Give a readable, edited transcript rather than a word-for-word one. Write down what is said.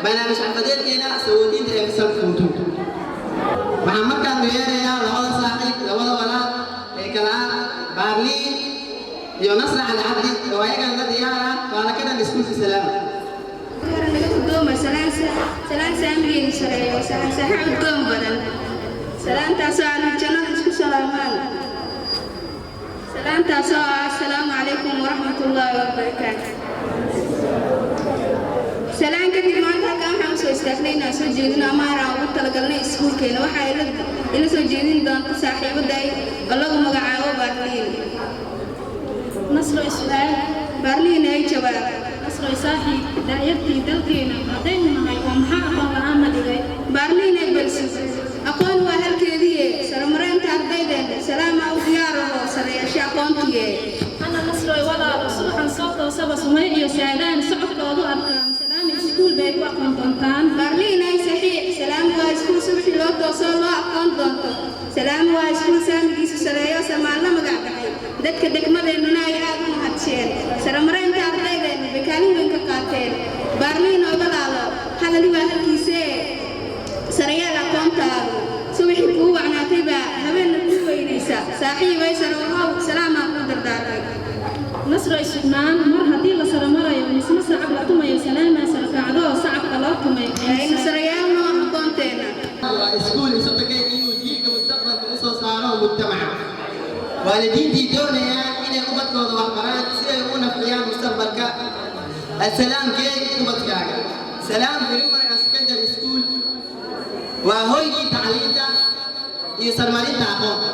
Barnaamij xafadeedkeena sawoodinta ee fasalka form 2. Waxaan markaan yeerayaa labada saaxiib, labada walaal ee kala ah Baarliin iyo Nasra Cali Cabdi, oo ayagan la diyaara faalakadan iskuulka Salaama. Hore naga guddooma salaan, salaan saamigeedu sareeyo, salaan saxa udgoon badan, salaantaasoo ahlu jannada isku salaamaan, salaantaasoo ah assalaamu calaykum waraxmatullaahi wabarakaatu. Salaan kadib, maanta halkan waxaan usoo istaagnay inaan soo jeedino amaar aan ugu talagalnay iskuulkeena. Waxaa ila soo jeedin doonta saaxiibaday oo lagu magacaabo Baarliin. Nasro, su-aal. Baarliin ay jawaab. Nasroy saaxiib, daayartii dalkeena haddaynu nahay oo maxaa aqoon la'aan na dhigay? Baarliin ay balsi aqoon waa halkeediiye, saramareynta ardaydeena Salaama u diyaaraho sareeyasha aqoontiye. Ana Nasroy walaalo, subaxan soo toosaba Sumay iyo Saadaan socodkoodu arkaan, Salaama iskuul bay ku aqoon doontaan. Baarliin ay saxiix, Salaam waa iskuul subaxii loo toosoo loo aqoon doonto. Salaam waa iskuul saamigiisu sareeyo, samaan la magac baxay, dadka degmadeennuna ay aad u mahadsheen. Saramareynta ardaydeena bay kaalin weyn ka qaateen. Baarliin oo walaalo, hadali waa halkiisee, sarayaal aqoontaadu subaxii kuu wacnaatay baa habeenna kuu weynaysa. Saaxiibay, sarowahow, salaamaa kuu dardaarmay. Nasroy sugnaan, mar haddii la saramarayo misna sacab la tumayo, Salaamaa sarakacdo sacabka loo tumay. Aynu sarayaalno aqoonteenna. Waa iskuul isu tagay inuu jiilka mustaqbalka u soo saaro mujtamaca. Waalidiintii doonayaan inay ubadkooda wax baraan si ay ugu nafciyaan mustaqbalka, Assalaam geey ubadkaaga. Salaam Primary and Secondary School waa hoygii tacliinta iyo sarmarinta aqoonta.